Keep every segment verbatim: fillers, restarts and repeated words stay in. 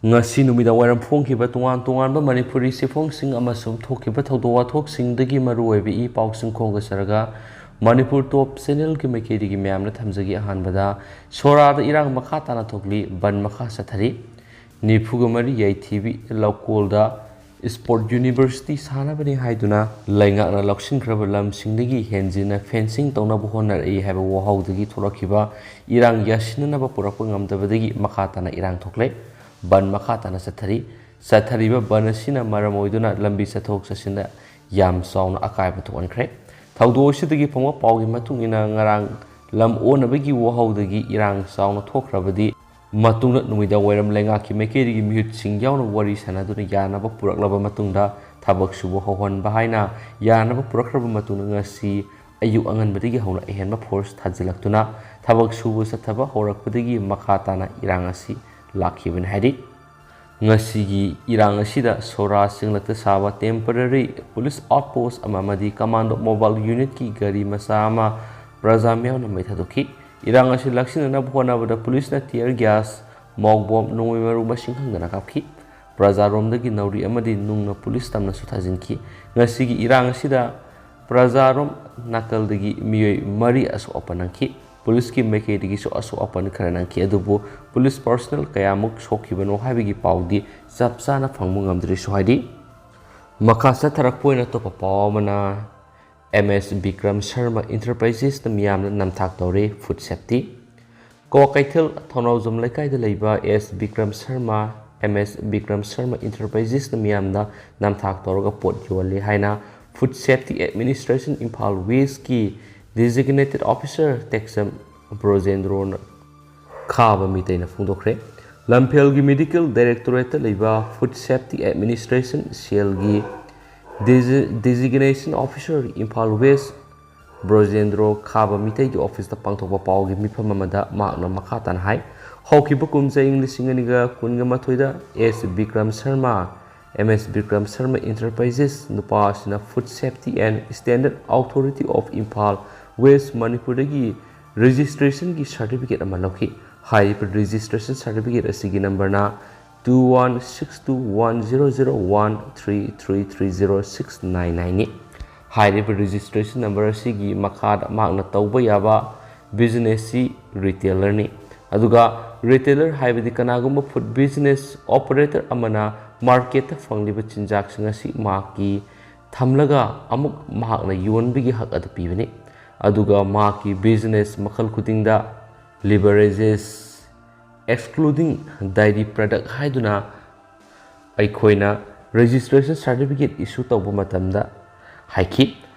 ꯉꯁꯤ ꯅꯨꯃꯤꯗꯥꯡ ꯋꯥꯏꯔꯝ ꯐꯣꯡꯈꯤꯕ ꯇꯣꯉꯥꯟ ꯇꯣꯉꯥꯟꯕ ꯃꯅꯤꯄꯨꯔꯤ ꯆꯦꯐꯣꯡꯁꯤꯡ ꯑꯃꯁꯨꯡ ꯊꯣꯛꯈꯤꯕ ꯊꯧꯗꯣꯛ ꯋꯥꯊꯣꯛꯁꯤꯡꯗꯒꯤ ꯃꯔꯨꯑꯣꯏꯕ ꯏ ꯄꯥꯎꯁꯤꯡ ꯈꯣꯝꯒꯠꯆꯔꯒ ꯃꯅꯤꯄꯨꯔ ꯇꯣꯞ ꯆꯦꯅꯦꯜꯒꯤ ꯃꯥꯏꯀꯩꯗꯒꯤ ꯃꯌꯥꯝꯅ ꯊꯝꯖꯒꯦ꯫ ꯑꯍꯥꯟꯕꯗ, ꯁꯣꯔꯥꯗ ꯏꯔꯥꯡ ꯃꯈꯥ ꯇꯥꯅ ꯊꯣꯛꯂꯤ, ꯕꯟ ꯃꯈꯥ ꯆꯠꯊꯔꯤ꯫ ꯅꯤꯐꯨꯒ ꯃꯔꯤ ꯌꯥꯏꯊꯤꯕꯤ ꯂꯧꯀꯣꯜꯗ ꯁ꯭ꯄꯣꯔꯠ ꯌꯨꯅꯤꯚꯔꯁꯤꯇꯤ ꯁꯥꯟꯅꯕꯅꯤ ꯍꯥꯏꯗꯨꯅ ꯂꯩꯉꯥꯛꯅ ꯂꯧꯁꯤꯟꯈ꯭ꯔꯕ ꯂꯝꯁꯤꯡꯗꯒꯤ ꯍꯦꯟꯖꯤꯟꯅ ꯐꯦꯟꯁꯤꯡ ꯇꯧꯅꯕ ꯍꯣꯠꯅꯔꯛꯏ ꯍꯥꯏꯕ ꯋꯥꯍꯧꯗꯒꯤ ꯊꯣꯛꯂꯛꯈꯤꯕ ꯏꯔꯥꯡ ꯌꯥꯁꯤꯟꯅꯅꯕ ꯄꯨꯔꯛꯄ ꯉꯝꯗꯕꯗꯒꯤ ꯃꯈꯥ ꯇꯥꯅ ꯏꯔꯥꯡ ꯊꯣꯛꯂꯦ꯫ ꯕꯟ ꯃꯈꯥ ꯇꯥꯅ ꯆꯠꯊꯔꯤ꯫ ꯆꯠꯊꯔꯤꯕ ꯕꯟ ꯑꯁꯤꯅ ꯃꯔꯝ ꯑꯣꯏꯗꯨꯅ ꯂꯝꯕꯤ ꯆꯠꯊꯣꯛ ꯆꯠꯁꯤꯟꯗ ꯌꯥꯝ ꯆꯥꯎꯅ ꯑꯀꯥꯏꯕ ꯊꯣꯛꯍꯟꯈ꯭ꯔꯦ꯫ ꯊꯧꯗꯣꯛ ꯑꯁꯤꯗꯒꯤ ꯐꯪꯕ ꯄꯥꯎꯒꯤ ꯃꯇꯨꯡ ꯏꯟꯅ, ꯉꯔꯥꯡ ꯂꯝ ꯑꯣꯟꯅꯕꯒꯤ ꯋꯥꯍꯧꯗꯒꯤ ꯏꯔꯥꯡ ꯆꯥꯎꯅ ꯊꯣꯛꯈ꯭ꯔꯕꯗꯤ ꯃꯇꯨꯡꯗ ꯅꯨꯃꯤꯗꯥꯡ ꯋꯥꯏꯔꯝ ꯂꯩꯉꯥꯛꯀꯤ ꯃꯥꯏꯀꯩꯗꯒꯤ ꯃꯤꯍꯨꯠꯁꯤꯡ ꯌꯥꯎꯅ ꯋꯥꯔꯤ ꯁꯥꯟꯅꯗꯨꯅ ꯌꯥꯅꯕ ꯄꯨꯔꯛꯂꯕ ꯃꯇꯨꯡꯗ, ꯊꯕꯛ ꯁꯨꯕ ꯍꯧꯍꯟꯕ ꯍꯥꯏꯅ ꯌꯥꯅꯕ ꯄꯨꯔꯛꯈ꯭ꯔꯕ ꯃꯇꯨꯡꯗ, ꯉꯁꯤ ꯑꯌꯨꯛ ꯑꯉꯟꯕꯗꯒꯤ ꯍꯧꯅ ꯑꯍꯦꯟꯕ ꯐꯣꯔꯁ ꯊꯥꯖꯤꯜꯂꯛꯇꯨꯅ ꯊꯕꯛ ꯁꯨꯕ ꯆꯠꯊꯕ ꯍꯧꯔꯛꯄꯗꯒꯤ ꯃꯈꯥ ꯇꯥꯅ ꯏꯔꯥꯡ ꯑꯁꯤ ꯂꯥꯛꯈꯤꯕꯅꯤ ꯍꯥꯏꯔꯤ꯫ ꯉꯁꯤꯒꯤ ꯏꯔꯥꯡ ꯑꯁꯤꯗ ꯁꯣꯔꯥ ꯆꯤꯡꯂꯛꯇ ꯁꯥꯕ ꯇꯦꯝꯄꯔꯔꯤ ꯄꯨꯂꯤꯁ ꯑꯥꯎꯠꯄꯣꯁ ꯑꯃ ꯑꯃꯗꯤ ꯀꯃꯥꯟꯗꯣ ꯃꯣꯕꯥꯏꯜ ꯌꯨꯅꯤꯠꯀꯤ ꯒꯥꯔꯤ ꯃꯆꯥ ꯑꯃ ꯄ꯭ꯔꯖꯥ ꯃꯤꯌꯥꯝꯅ ꯃꯩ ꯊꯥꯗꯣꯛꯈꯤ꯫ ꯏꯔꯥꯡ ꯑꯁꯤ ꯂꯥꯛꯁꯤꯟꯅꯅꯕ ꯍꯣꯠꯅꯕꯗ ꯄꯨꯂꯤꯁꯅ ꯇꯤꯌꯔ ꯒ꯭ꯌꯥꯁ, ꯃꯣꯛ ꯕꯣꯝ, ꯅꯣꯡꯃꯩ ꯃꯔꯨ ꯃꯁꯤꯡ ꯈꯪꯗꯅ ꯀꯥꯞꯈꯤ꯫ ꯄ꯭ꯔꯖꯥꯔꯣꯝꯗꯒꯤ ꯅꯥꯎꯔꯤ ꯑꯃꯗꯤ ꯅꯨꯡꯅ ꯄꯨꯂꯤꯁ ꯇꯝꯅꯁꯨ ꯊꯥꯖꯤꯟꯈꯤ꯫ ꯉꯁꯤꯒꯤ ꯏꯔꯥꯡ ꯑꯁꯤꯗ ꯄ꯭ꯔꯖꯥꯔꯣꯝ ꯅꯥꯀꯜꯗꯒꯤ ꯃꯤꯑꯣꯏ ꯃꯔꯤ ꯑꯁꯣꯛ ꯑꯄꯟ ꯅꯪꯈꯤ꯫ ꯄꯨꯂꯤꯁꯀꯤ ꯃꯥꯏꯀꯩꯗꯒꯤꯁꯨ ꯑꯁꯣꯛ ꯑꯄꯟ ꯈꯔ ꯅꯪꯈꯤ, ꯑꯗꯨꯕꯨ ꯄꯨꯂꯤꯁ ꯄꯔꯁꯣꯅꯦꯜ ꯀꯌꯥꯃꯨꯛ ꯁꯣꯛꯈꯤꯕꯅꯣ ꯍꯥꯏꯕꯒꯤ ꯄꯥꯎꯗꯤ ꯆꯞ ꯆꯥꯅ ꯐꯪꯕ ꯉꯝꯗ꯭ꯔꯤꯁꯨ ꯍꯥꯏꯔꯤ꯫ ꯃꯈꯥ ꯆꯠꯊꯔꯛꯄ ꯑꯣꯏꯅ ꯑꯇꯣꯞꯄ ꯄꯥꯎ ꯑꯃꯅ, ꯑꯦꯝ ꯑꯦꯁ ꯕꯤꯀ꯭ꯔꯝ ꯁꯔꯃ ꯏꯟꯇꯔꯄ꯭ꯔꯥꯏꯖꯦꯁꯅ ꯃꯤꯌꯥꯝꯗ ꯅꯝꯊꯥꯛ ꯇꯧꯔꯦ, ꯐꯨꯗ ꯁꯦꯐꯇꯤ꯫ ꯀ꯭ꯋꯥꯀꯩꯊꯦꯜ ꯊꯧꯅꯥꯎꯖꯝ ꯂꯩꯀꯥꯏꯗ ꯂꯩꯕ ꯑꯦꯁ ꯕꯤꯀ꯭ꯔꯝ ꯁꯔꯃ, ꯑꯦꯝ ꯑꯦꯁ ꯕꯤꯀ꯭ꯔꯝ ꯁꯔꯃ ꯏꯟꯇꯔꯄ꯭ꯔꯥꯏꯖꯦꯁꯅ ꯃꯤꯌꯥꯝꯗ ꯅꯝꯊꯥꯛ ꯇꯧꯔꯒ ꯄꯣꯠ ꯌꯣꯜꯂꯤ ꯍꯥꯏꯅ ꯐꯨꯗ ꯁꯦꯐꯇꯤ ꯑꯦꯗꯃꯤꯅꯤꯁꯇ꯭ꯔꯦꯁꯟ ꯏꯝꯐꯥꯜ ꯋꯦꯁꯀꯤ ꯗꯤꯖꯤꯒꯅꯦꯇꯦꯠ ꯑꯣꯐꯤꯁꯥꯔ ꯇꯦꯛꯆꯝ ꯕ꯭ꯔꯣꯖꯦꯟꯗ꯭ꯔꯣꯅ ꯈꯥꯕ ꯃꯤꯇꯩꯅ ꯐꯣꯡꯗꯣꯛꯈ꯭ꯔꯦ꯫ ꯂꯝꯐꯦꯜꯒꯤ ꯃꯦꯗꯤꯀꯦꯜ ꯗꯥꯏꯔꯦꯛꯇꯣꯔꯦꯠꯇ ꯂꯩꯕ ꯐꯨꯗ ꯁꯦꯐꯇꯤ ꯑꯦꯗꯃꯤꯅꯤꯁꯇ꯭ꯔꯦꯁꯟ ꯁꯦꯜꯒꯤ ꯗꯤꯖꯤ-, ꯗꯤꯖꯤꯒꯅꯦꯁꯟ ꯑꯣꯐꯤꯁꯥꯔ ꯏꯝꯐꯥꯜ ꯋꯦꯁ ꯕ꯭ꯔꯣꯖꯦꯟꯗ꯭ꯔꯣ ꯈꯥꯕ ꯃꯤꯇꯩꯒꯤ ꯑꯣꯐꯤꯁꯇ ꯄꯥꯡꯊꯣꯛꯄ ꯄꯥꯎꯒꯤ ꯃꯤꯐꯝ ꯑꯃꯗ ꯃꯍꯥꯛꯅ ꯃꯈꯥ ꯇꯥꯅ ꯍꯥꯏ, ꯍꯧꯈꯤꯕ ꯀꯨꯝꯖꯥ ꯏꯪ ꯂꯤꯁꯤꯡ ꯑꯅꯤꯒ ꯀꯨꯟꯒ ꯃꯥꯊꯣꯏꯗ S Bikram Sharma, M S Bikram Sharma enterprises ꯅꯨꯄꯥ ꯑꯁꯤꯅ food safety and standard authority of Imphal west ꯃꯅꯤꯄꯨꯔꯗꯒꯤ ꯔꯦꯖꯤꯁꯇ꯭ꯔꯦꯁꯟꯒꯤ ꯁꯥꯔꯇꯤꯐꯤꯀꯦꯠ ꯑꯃ ꯂꯧꯈꯤ꯫ ꯍꯥꯏꯔꯤꯕ ꯔꯦꯖꯤꯁꯇ꯭ꯔꯦꯁꯟ ꯁꯥꯔꯇꯤꯐꯤꯀꯦꯠ ꯑꯁꯤꯒꯤ ꯅꯝꯕꯔꯅ two one six two one zero zero one three three three zero six nine nine ꯅꯤ꯫ ꯍꯥꯏꯔꯤꯕ registration number ꯑꯁꯤꯒꯤ ꯃꯈꯥꯗ ꯃꯍꯥꯛꯅ ꯇꯧꯕ ꯌꯥꯕ business ꯁꯤ retailer ꯅꯤ꯫ ꯑꯗꯨꯒ retailer ꯍꯥꯏꯕꯗꯤ ꯀꯅꯥꯒꯨꯝꯕ food business operator ꯑꯃꯅ market ꯇ ꯐꯪꯂꯤꯕ ꯆꯤꯟꯖꯥꯛꯁꯤꯡ ꯑꯁꯤ ꯃꯍꯥꯛꯀꯤ ꯊꯝꯂꯒ ꯑꯃꯨꯛ ꯃꯍꯥꯛꯅ ꯌꯣꯟꯕꯒꯤ ꯍꯛ ꯑꯗꯨ ꯄꯤꯕꯅꯤ꯫ ꯑꯗꯨꯒ ꯃꯍꯥꯛꯀꯤ business ꯃꯈꯜ ꯈꯨꯗꯤꯡꯗ leverages excluding dairy product ꯍꯥꯏꯗꯨꯅ ꯑꯩꯈꯣꯏꯅ registration certificate issue ꯇꯧꯕ ꯃꯇꯝꯗ ꯍꯥꯏꯈꯤ꯫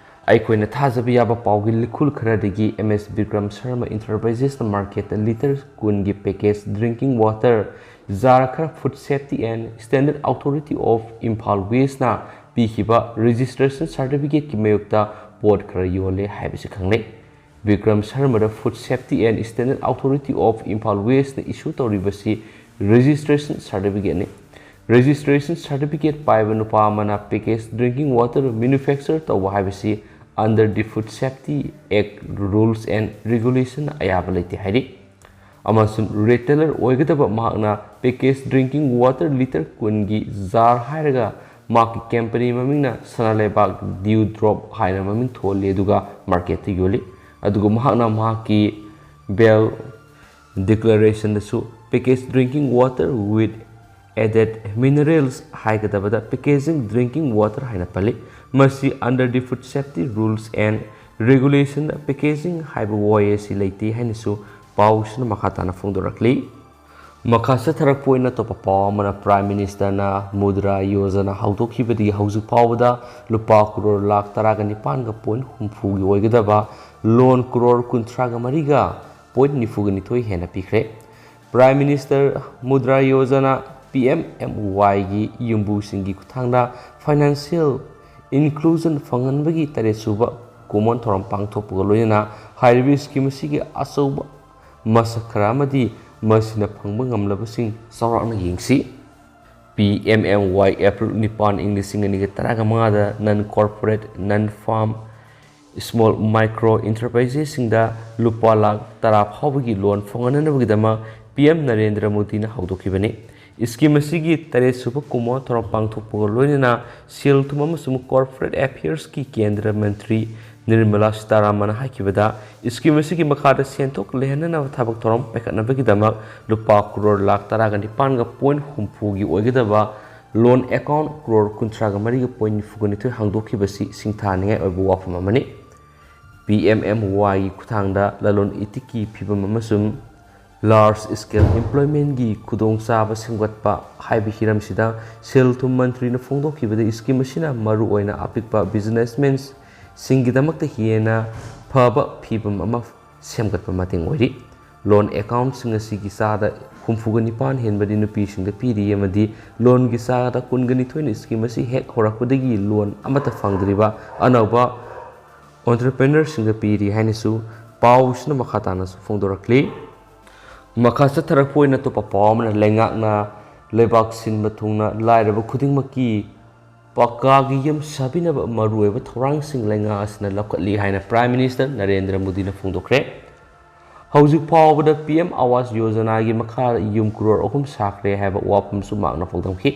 ꯑꯩꯈꯣꯏꯅ ꯊꯥꯖꯕ ꯌꯥꯕ ꯄꯥꯎꯒꯤ ꯂꯤꯈꯨꯜ ꯈꯔꯗꯒꯤ M S Bikram Sharma Enterprises ꯅ market ꯇ litre ꯀꯨꯟꯒꯤ package drinking water jar ꯈꯔ Food Safety and Standard Authority of Imphal West ꯅ ꯄꯤꯈꯤꯕ registration certificate ꯀꯤ ꯃꯥꯌꯣꯛꯇ ꯄꯣꯠ ꯈꯔ ꯌꯣꯜꯂꯦ ꯍꯥꯏꯕꯁꯤ ꯈꯪꯂꯦ꯫ Bikram ꯁꯔꯃꯗ Food Safety and Standard Authority of Imphal West ꯅ issue ꯇꯧꯔꯤꯕꯁꯤ registration certificate ꯅꯤ꯫ Registration certificate ꯄꯥꯏꯕ ꯅꯨꯄꯥ ꯑꯃꯅ package drinking water manufacture ꯇꯧꯕ ꯍꯥꯏꯕꯁꯤ under the Food Safety Act rules and regulation ꯑꯌꯥꯕ ꯂꯩꯇꯦ ꯍꯥꯏꯔꯤ꯫ ꯑꯃꯁꯨꯡ retailer ꯑꯣꯏꯒꯗꯕ ꯃꯍꯥꯛꯅ package drinking water litre ꯀꯨꯟꯒꯤ jar ꯍꯥꯏꯔꯒ ꯃꯍꯥꯛꯀꯤ company ꯃꯃꯤꯡꯅ ꯁꯅꯥꯂꯩꯕꯥꯛ Dew Drop ꯍꯥꯏꯅ ꯃꯃꯤꯡ ꯊꯣꯜꯂꯤ, ꯑꯗꯨꯒ market ꯇ ꯌꯣꯜꯂꯤ꯫ ꯑꯗꯨꯒ ꯃꯍꯥꯛꯅ ꯃꯍꯥꯛꯀꯤ bill declaration ꯗꯁꯨ package drinking water with added minerals ꯍꯥꯏꯒꯗꯕꯗ packaging drinking water ꯍꯥꯏꯅ ꯄꯜꯂꯤ꯫ ꯃꯁꯤ under the Food Safety Rules and Regulation the packaging ꯍꯥꯏꯕ ꯋꯥꯍꯩ ꯑꯁꯤ ꯂꯩꯇꯦ ꯍꯥꯏꯅꯁꯨ ꯄꯥꯎꯁꯤꯅ ꯃꯈꯥ ꯇꯥꯅ ꯐꯣꯡꯗꯣꯔꯛꯂꯤ꯫ ꯃꯈꯥ ꯆꯠꯊꯔꯛꯄ ꯑꯣꯏꯅ ꯑꯇꯣꯞꯄ ꯄꯥꯎ ꯑꯃꯅ, Prime Minister ꯅ ꯃꯨꯗ꯭ꯔꯥ ꯌꯣꯖꯅꯥ ꯍꯧꯗꯣꯛꯈꯤꯕꯗꯒꯤ ꯍꯧꯖꯤꯛ ꯐꯥꯎꯕꯗ ꯂꯨꯄꯥ ꯀ꯭ꯔꯣꯔ ꯂꯥꯈ ꯇꯔꯥꯒ ꯅꯤꯄꯥꯟꯒ point ꯍꯨꯝꯐꯨꯒꯤ ꯑꯣꯏꯒꯗꯕ loan ꯀ꯭ꯔꯣꯔ ꯀꯨꯟꯊ꯭ꯔꯥꯒ ꯃꯔꯤꯒ point ꯅꯤꯐꯨꯒ ꯅꯤꯊꯣꯏ ꯍꯦꯟꯅ ꯄꯤꯈ꯭ꯔꯦ꯫ Prime Minister Mudra Yojana, P M M Y ꯒꯤ ꯌꯨꯝꯕꯨꯁꯤꯡꯒꯤ ꯈꯨꯠꯊꯥꯡꯗ financial inclusion ꯐꯪꯍꯟꯕꯒꯤ ꯇꯔꯦꯠ ꯁꯨꯕ ꯀꯨꯃꯣꯟ ꯊꯧꯔꯝ ꯄꯥꯡꯊꯣꯛꯄꯒ ꯂꯣꯏꯅꯅ ꯍꯥꯏꯔꯤꯕ scheme ꯑꯁꯤꯒꯤ ꯑꯆꯧꯕ ꯃꯁꯛ ꯈꯔ ꯑꯃꯗꯤ ꯃꯁꯤꯅ ꯐꯪꯕ ꯉꯝꯂꯕꯁꯤꯡ ꯆꯥꯎꯔꯥꯛꯅ ꯌꯦꯡꯁꯤ꯫ P M M Y April ꯅꯤꯄꯥꯟ, ꯏꯪ ꯂꯤꯁꯤꯡ ꯑꯅꯤꯒ ꯇꯔꯥꯒ ꯃꯉꯥꯗ non corporate, non farm, small micro enterprises ꯁꯤꯡꯗ ꯂꯨꯄꯥ ꯂꯥꯈ ꯇꯔꯥ ꯐꯥꯎꯕꯒꯤ loan ꯐꯪꯍꯟꯅꯕꯒꯤꯗꯃꯛ ꯄꯤ ꯑꯦꯝ ꯅꯔꯦꯟꯗ꯭ꯔ ꯃꯣꯗꯤꯅ ꯍꯧꯗꯣꯛꯈꯤꯕꯅꯤ꯫ ꯁ꯭ꯀꯤꯝ ꯑꯁꯤꯒꯤ ꯇꯔꯦꯠ ꯁꯨꯕ ꯀꯨꯝꯑꯣꯟ ꯊꯧꯔꯝ ꯄꯥꯡꯊꯣꯛꯄꯒ ꯂꯣꯏꯅꯅ ꯁꯦꯜ ꯊꯨꯝ ꯑꯃꯁꯨꯡ ꯀꯣꯔꯄꯣꯔꯦꯠ ꯑꯦꯐꯤꯌꯔꯁꯀꯤ ꯀꯦꯟꯗ꯭ꯔ ꯃꯟꯇ꯭ꯔꯤ ꯅꯤꯔꯃꯂꯥ ꯁꯤꯇꯥꯔꯥꯃꯟꯅ ꯍꯥꯏꯈꯤꯕꯗ, ꯁ꯭ꯀꯤꯝ ꯑꯁꯤꯒꯤ ꯃꯈꯥꯗ ꯁꯦꯟꯊꯣꯛ ꯂꯩꯍꯟꯅꯅꯕ ꯊꯕꯛ ꯊꯧꯔꯝ ꯄꯥꯏꯈꯠꯅꯕꯒꯤꯗꯃꯛ ꯂꯨꯄꯥ ꯀ꯭ꯔꯣꯔ ꯂꯥꯈ ꯇꯔꯥꯒ ꯅꯤꯄꯥꯟꯒ ꯄꯣꯏꯟ ꯍꯨꯝꯐꯨꯒꯤ ꯑꯣꯏꯒꯗꯕ ꯂꯣꯟ ꯑꯦꯀꯥꯎꯟ ꯀ꯭ꯔꯣꯔ ꯀꯨꯟꯊ꯭ꯔꯥꯒ ꯃꯔꯤꯒ ꯄꯣꯏꯟ ꯅꯤꯐꯨꯒ ꯅꯤꯊꯣꯏ ꯍꯥꯡꯗꯣꯛꯈꯤꯕꯁꯤ ꯁꯤꯡꯊꯥꯅꯤꯡꯉꯥꯏ ꯑꯣꯏꯕ ꯋꯥꯐꯝ ꯑꯃꯅꯤ꯫ ꯄꯤ ꯑꯦꯝ ꯑꯦꯝ ꯋꯥꯏꯒꯤ ꯈꯨꯠꯊꯥꯡꯗ ꯂꯂꯣꯟ ꯏꯇꯤꯛꯀꯤ ꯐꯤꯕꯝ ꯑꯃꯁꯨꯡ ꯂꯥꯔꯖ ꯁ꯭ꯀꯦꯜ ꯏꯝꯄ꯭ꯂꯣꯏꯃꯦꯟꯒꯤ ꯈꯨꯗꯣꯡꯆꯥꯕ ꯁꯦꯝꯒꯠꯄ ꯍꯥꯏꯕ ꯍꯤꯔꯝꯁꯤꯗ ꯁꯦꯜ ꯊꯨꯝ ꯃꯟꯇ꯭ꯔꯤꯅ ꯐꯣꯡꯗꯣꯛꯈꯤꯕꯗ, ꯁ꯭ꯀꯤꯝ ꯑꯁꯤꯅ ꯃꯔꯨꯑꯣꯏꯅ ꯑꯄꯤꯛꯄ ꯕꯤꯖꯤꯅꯦꯁꯃꯦꯟꯁꯤꯡꯒꯤꯗꯃꯛꯇ ꯍꯦꯟꯅ ꯐꯕ ꯐꯤꯕꯝ ꯑꯃ ꯁꯦꯝꯒꯠꯄ ꯃꯇꯦꯡ ꯑꯣꯏꯔꯤ꯫ ꯂꯣꯟ ꯑꯦꯀꯥꯎꯟꯁꯤꯡ ꯑꯁꯤꯒꯤ ꯆꯥꯗ ꯍꯨꯝꯐꯨꯒ ꯅꯤꯄꯥꯟ ꯍꯦꯟꯕꯗꯤ ꯅꯨꯄꯤꯁꯤꯡꯗ ꯄꯤꯔꯤ ꯑꯃꯗꯤ ꯂꯣꯟꯒꯤ ꯆꯥꯗ ꯀꯨꯟꯒ ꯅꯤꯊꯣꯏꯅ ꯁ꯭ꯀꯤꯝ ꯑꯁꯤ ꯍꯦꯛ ꯍꯧꯔꯛꯄꯗꯒꯤ ꯂꯣꯟ ꯑꯃꯠꯇ ꯐꯪꯗ꯭ꯔꯤꯕ ꯑꯅꯧꯕ ꯑꯣꯟꯇꯔꯄ꯭ꯔꯦꯅꯔꯁꯤꯡꯗ ꯄꯤꯔꯤ ꯍꯥꯏꯅꯁꯨ ꯄꯥꯎꯁꯤꯅ ꯃꯈꯥ ꯇꯥꯅꯁꯨ ꯐꯣꯡꯗꯣꯔꯛꯂꯤ꯫ ꯃꯈꯥ ꯆꯠꯊꯔꯛꯄ ꯑꯣꯏꯅ ꯑꯇꯣꯞꯄ ꯄꯥꯎ ꯑꯃꯅ, ꯂꯩꯉꯥꯛꯅ ꯂꯩꯕꯥꯛ ꯁꯤꯟꯕ ꯊꯨꯡꯅ ꯂꯥꯏꯔꯕ ꯈꯨꯗꯤꯡꯃꯛꯀꯤ ꯄꯀꯥꯒꯤ ꯌꯨꯝ ꯁꯥꯕꯤꯅꯕ ꯃꯔꯨꯑꯣꯏꯕ ꯊꯧꯔꯥꯡꯁꯤꯡ ꯂꯩꯉꯥꯛ ꯑꯁꯤꯅ ꯂꯧꯈꯠꯂꯤ ꯍꯥꯏꯅ ꯄ꯭ꯔꯥꯏꯝ ꯃꯤꯅꯤꯁꯇꯔ ꯅꯔꯦꯟꯗ꯭ꯔ ꯃꯣꯗꯤꯅ ꯐꯣꯡꯗꯣꯛꯈ꯭ꯔꯦ꯫ ꯍꯧꯖꯤꯛ ꯐꯥꯎꯕꯗ ꯄꯤ ꯑꯦꯝ ꯑꯥꯋꯥꯁ ꯌꯣꯖꯅꯥꯒꯤ ꯃꯈꯥꯗ ꯌꯨꯝ ꯀ꯭ꯔꯣꯔ ꯑꯍꯨꯝ ꯁꯥꯈ꯭ꯔꯦ ꯍꯥꯏꯕ ꯋꯥꯐꯝꯁꯨ ꯃꯍꯥꯛꯅ ꯐꯣꯡꯗꯣꯛꯈꯤ꯫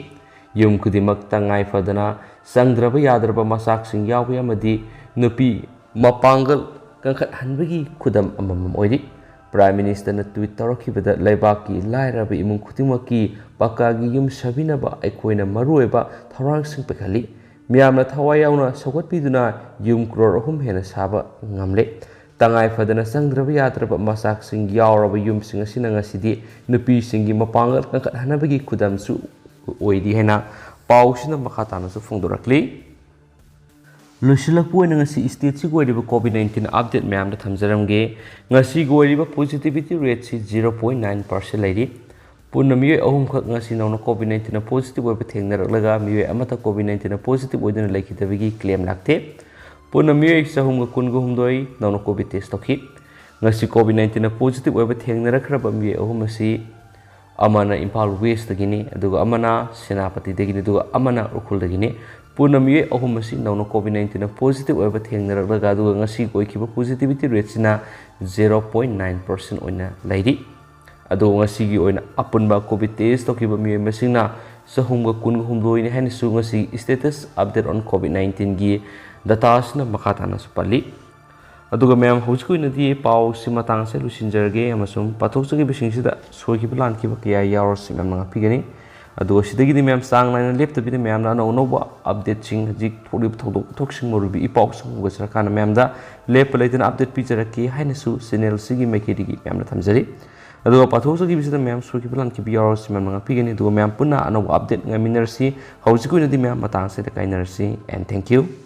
ꯌꯨꯝ ꯈꯨꯗꯤꯡꯃꯛ ꯇꯉꯥꯏ ꯐꯗꯅ ꯆꯪꯗ꯭ꯔꯕ ꯌꯥꯗ꯭ꯔꯕ ꯃꯆꯥꯛꯁꯤꯡ ꯌꯥꯎꯕ ꯑꯃꯗꯤ ꯅꯨꯄꯤ ꯃꯄꯥꯡꯒꯜ ꯀꯟꯈꯠꯍꯟꯕꯒꯤ ꯈꯨꯗꯝ ꯑꯃꯃꯝ ꯑꯣꯏꯔꯤ꯫ ꯄ꯭ꯔꯥꯏꯝ ꯃꯤꯅꯤꯁꯇꯔꯅ ꯇ꯭ꯋꯤꯠ ꯇꯧꯔꯛꯈꯤꯕꯗ, ꯂꯩꯕꯥꯛꯀꯤ ꯂꯥꯏꯔꯕ ꯏꯃꯨꯡ ꯈꯨꯗꯤꯡꯃꯛꯀꯤ ꯄꯀꯥꯒꯤ ꯌꯨꯝ ꯁꯥꯕꯤꯅꯕ ꯑꯩꯈꯣꯏꯅ ꯃꯔꯨꯑꯣꯏꯕ ꯊꯧꯔꯥꯡꯁꯤꯡ ꯄꯥꯏꯈꯠꯂꯤ꯫ ꯃꯤꯌꯥꯝꯅ ꯊꯋꯥꯏ ꯌꯥꯎꯅ ꯁꯧꯒꯠꯄꯤꯗꯨꯅ ꯌꯨꯝ ꯀ꯭ꯔꯣꯔ ꯑꯍꯨꯝ ꯍꯦꯟꯅ ꯁꯥꯕ ꯉꯝꯂꯦ꯫ ꯇꯉꯥꯏ ꯐꯗꯅ ꯆꯪꯗ꯭ꯔꯕ ꯌꯥꯗ꯭ꯔꯕ ꯃꯆꯥꯛꯁꯤꯡ ꯌꯥꯎꯔꯕ ꯌꯨꯝꯁꯤꯡ ꯑꯁꯤꯅ ꯉꯁꯤꯗꯤ ꯅꯨꯄꯤꯁꯤꯡꯒꯤ ꯃꯄꯥꯡꯒꯜ ꯀꯟꯈꯠꯍꯟꯅꯕꯒꯤ ꯈꯨꯗꯝꯁꯨ ꯑꯣꯏꯔꯤ ꯍꯥꯏꯅ ꯄꯥꯎꯁꯤꯅ ꯃꯈꯥ ꯇꯥꯅꯁꯨ ꯐꯣꯡꯗꯣꯔꯛꯂꯤ꯫ ꯂꯣꯏꯁꯤꯜꯂꯛꯄ ꯑꯣꯏꯅ ꯉꯁꯤ ꯁ꯭ꯇꯦꯠꯁꯤꯒꯤ ꯑꯣꯏꯔꯤꯕ ꯀꯣꯚꯤꯗ ꯅꯥꯏꯟꯇꯤꯟ ꯑꯞꯗꯦꯠ ꯃꯌꯥꯝꯗ ꯊꯝꯖꯔꯝꯒꯦ꯫ ꯉꯁꯤꯒꯤ ꯑꯣꯏꯔꯤꯕ ꯄꯣꯖꯤꯇꯤꯚꯤꯇꯤ ꯔꯦꯠꯁꯤ ꯖꯤꯔꯣ ꯄꯣꯏꯟ ꯅꯥꯏꯟ ꯄꯥꯔꯁꯦꯟ ꯂꯩꯔꯤ꯫ ꯄꯨꯟꯅ ꯃꯤꯑꯣꯏ ꯑꯍꯨꯝꯈꯛ ꯉꯁꯤ ꯅꯧꯅ ꯀꯣꯚꯤꯗ ꯅꯥꯏꯟꯇꯤꯟꯅ ꯄꯣꯖꯤꯇꯤꯚ ꯑꯣꯏꯕ ꯊꯦꯡꯅꯔꯛꯂꯒ, ꯃꯤꯑꯣꯏ ꯑꯃꯠꯇ ꯀꯣꯚꯤꯗ ꯅꯥꯏꯟꯇꯤꯟꯅ ꯄꯣꯖꯤꯇꯤꯚ ꯑꯣꯏꯗꯨꯅ ꯂꯩꯈꯤꯗꯕꯒꯤ ꯀ꯭ꯂꯦꯝ ꯂꯥꯛꯇꯦ꯫ ꯄꯨꯟꯅ ꯃꯤꯑꯣꯏ ꯆꯍꯨꯝꯒ ꯀꯨꯟꯒ ꯍꯨꯝꯗꯣꯏ ꯅꯧꯅ ꯀꯣꯚꯤꯗ ꯇꯦꯁ ꯇꯧꯈꯤ꯫ ꯉꯁꯤ ꯀꯣꯚꯤꯗ ꯅꯥꯏꯟꯇꯤꯟꯅ ꯄꯣꯖꯤꯇꯤꯚ ꯑꯣꯏꯕ ꯊꯦꯡꯅꯔꯛꯈ꯭ꯔꯕ ꯃꯤꯑꯣꯏ ꯑꯍꯨꯝ ꯑꯁꯤ ꯑꯃꯅ ꯏꯝꯐꯥꯜ ꯋꯦꯁꯇꯒꯤꯅꯤ, ꯑꯗꯨꯒ ꯑꯃꯅ ꯁꯦꯅꯥꯄꯇꯤꯗꯒꯤꯅꯤ, ꯑꯗꯨꯒ ꯑꯃꯅ ꯎꯈ꯭ꯔꯨꯜꯗꯒꯤꯅꯤ꯫ ꯄꯨꯟꯅ ꯃꯤꯑꯣꯏ ꯑꯍꯨꯝ ꯑꯁꯤ ꯅꯧꯅ ꯀꯣꯚꯤꯗ ꯅꯥꯏꯟꯇꯤꯟꯅ ꯄꯣꯖꯤꯇꯤꯚ ꯑꯣꯏꯕ ꯊꯦꯡꯅꯔꯛꯂꯒ, ꯑꯗꯨꯒ ꯉꯁꯤ ꯑꯣꯏꯈꯤꯕ ꯄꯣꯖꯤꯇꯤꯚꯤꯇꯤ ꯔꯦꯠꯁꯤꯅ ꯖꯦꯔꯣ ꯄꯣꯏꯟ ꯅꯥꯏꯟ ꯄꯥꯔꯁꯦꯟ ꯑꯣꯏꯅ ꯂꯩꯔꯤ꯫ ꯑꯗꯨꯒ ꯉꯁꯤꯒꯤ ꯑꯣꯏꯅ ꯑꯄꯨꯟꯕ COVID test ꯇꯧꯈꯤꯕ ꯃꯤꯑꯣꯏ ꯃꯁꯤꯡꯅ ꯆꯍꯨꯝꯒ ꯀꯨꯟꯒ ꯍꯨꯝꯗꯣꯏꯅꯤ ꯍꯥꯏꯅꯁꯨ ꯉꯁꯤ status update on COVID nineteenꯒꯤ dataꯁꯤꯅ ꯃꯈꯥ ꯇꯥꯅꯁꯨ ꯄꯜꯂꯤ꯫ ꯑꯗꯨꯒ ꯃꯌꯥꯝ, ꯍꯧꯖꯤꯛꯀꯤ ꯑꯣꯏꯅꯗꯤ ꯄꯥꯎꯁꯤ ꯃꯇꯥꯡꯁꯦ ꯂꯣꯏꯁꯤꯟꯖꯔꯒꯦ ꯑꯃꯁꯨꯡ ꯄꯥꯊꯣꯛꯆꯈꯤꯕꯁꯤꯡꯁꯤꯗ ꯁꯣꯏꯈꯤꯕ ꯂꯥꯟꯈꯤꯕ ꯀꯌꯥ ꯌꯥꯎꯔꯁꯨ ꯃꯌꯥꯝꯅ ꯉꯥꯛꯄꯤꯒꯅꯤ꯫ ꯑꯗꯨꯒ ꯁꯤꯗꯒꯤꯗꯤ ꯃꯌꯥꯝ ꯆꯥꯡ ꯅꯥꯏꯅ ꯂꯦꯞꯇꯕꯤꯗ ꯃꯌꯥꯝꯅ ꯑꯅꯧ ꯑꯅꯧꯕ updateꯁꯤꯡ, ꯍꯧꯖꯤꯛ ꯊꯣꯛꯂꯤꯕ ꯊꯧꯗꯣꯛ ꯋꯥꯊꯣꯛꯁꯤꯡ, ꯃꯔꯨꯑꯣꯏꯕ ꯏ ꯄꯥꯎꯁꯤꯡ ꯎꯒꯠꯆꯔꯀꯥꯟꯗ ꯃꯌꯥꯝꯗ ꯂꯦꯞꯄ ꯂꯩꯇꯅ update ꯄꯤꯖꯔꯛꯀꯦ ꯍꯥꯏꯅꯁꯨ channelꯁꯤꯒꯤ ꯃꯥꯏꯀꯩꯗꯒꯤ ꯃꯌꯥꯝꯅ ꯊꯝꯖꯔꯤ꯫ ꯑꯗꯨꯒ ꯄꯥꯊꯣꯛꯆꯈꯤꯕꯁꯤꯗ ꯃꯌꯥꯝ ꯁꯣꯏꯈꯤꯕ ꯂꯥꯟꯈꯤꯕ ꯌꯥꯎꯔꯁꯨ ꯃꯌꯥꯝꯅ ꯉꯥꯛꯄꯤꯒꯅꯤ꯫ ꯑꯗꯨꯒ ꯃꯌꯥꯝ ꯄꯨꯟꯅ ꯑꯅꯧꯕ update ꯉꯥꯏꯃꯤꯟꯅꯔꯁꯤ꯫ ꯍꯧꯖꯤꯛꯀꯤ ꯑꯣꯏꯅꯗꯤ ꯃꯌꯥꯝ ꯃꯇꯥꯡꯁꯤꯗ ꯀꯥꯏꯅꯔꯁꯤ, and thank you꯫